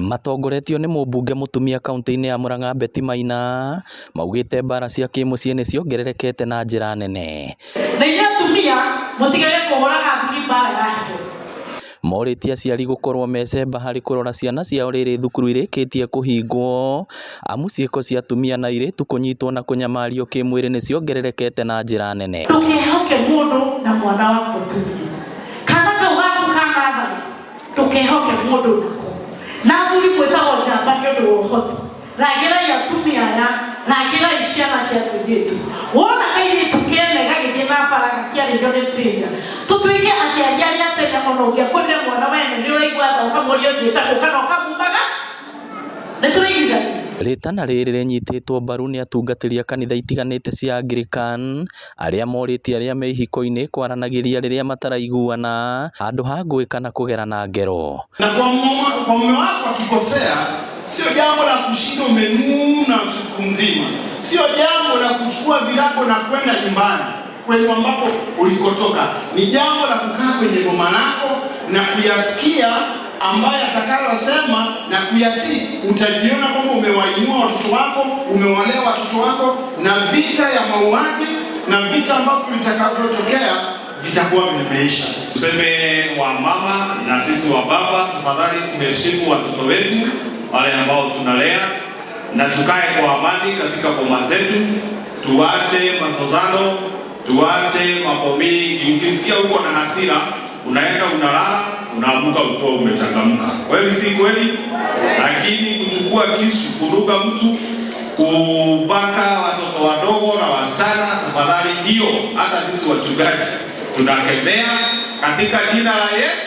Matongoretio nĩ mũmbunge mũtumia kaunti-inĩ ya Murang'a Betty Maina maugĩte mbara cia kĩmũciĩ nĩ ciongererekete na njĩra nene. Na inyuĩ atumia mũtigage kũhũraga athuri mbara ya heho. Morĩtie aciari gũkorwo mecemba harĩ kũrora ciana ciao rĩrĩ thukuru irĩkĩtie kũhingwo amu ciĩko cia atumia na airĩtu kũnyitwo na kũnyamario kĩmwĩrĩ nĩ ciongererekete na njĩra nene. Ndũkehoke mũndũ na mwana wa mũtumia. Kana kau gaku ka natharĩ ndũkehoke mũndũ nako. Na athuri mwĩtagwo njamba nĩ ũndũ wa ũhoti. Rangĩrai atumia aya, rangĩrai ciana cia tũirĩtu. Wona kairĩtu kene gagĩthiĩ na bara gakĩarĩrio nĩ stranger, tũtuĩke aciari arĩa tene ona ũngĩakorire mwana wene nĩ ũraigua tha ũkamũria ũthiĩte kũ kana ũkamumaga. Nĩ tũraiguithania? Rĩtana rĩrĩ rĩnyitĩtwo mbaru nĩ atungatĩri a kanitha itiganĩte cia Anglican arĩa morĩtie arĩa me ihiko-inĩ kwaranagĩria rĩrĩa mataraiguana handũ ha ngũĩ kana kũgerana ngero. Na kwa mume wako akikosea, sio jambo la kushinda umenuna siku mzima, sio jambo la kuchukua virago na kwenda nyumbani kwenu ambapo ulikotoka. Ni jambo la kukaa kwenye boma lako na kuyasikia ambaye atakayosema na kuyatii. Utajiona kwamba umewainua watoto wako, umewalea watoto wako, na vita ya mauaji na vita ambavyo vitakavyotokea vitakuwa vimeisha. Tuseme wa mama na sisi wa baba, tafadhali tuheshimu watoto wetu wale ambao tunalea, na tukae kwa amani katika boma zetu, tuache mazozano, tuache mambo mingi. Ukisikia uko na hasira, unaenda unalala, unaamuka ukiwa umechangamka. Kweli si kweli? Lakini kuchukua kisu kuruga mtu, kubaka watoto wadogo na wasichana, tafadhali hiyo hata sisi wachungaji tunakemea katika jina la Yesu.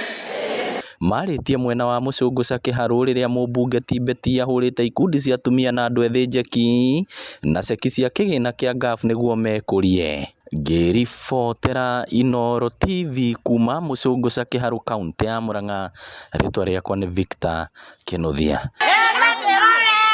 Marĩtie mwena wa Mũcũngũca Kĩharũ rĩrĩa mũmbunge ti Betty ahũrĩte ikundi cia atumia na andũ ethĩ njeki na ceki cia kĩgĩna kĩa NGAAF nĩguo mekũrie. Ngĩribotera Inooro TV kuma Mũcũngũca Kĩharũ kaunti ya Murang'a, rĩtwa rĩakwa nĩ Victor Kĩnuthia.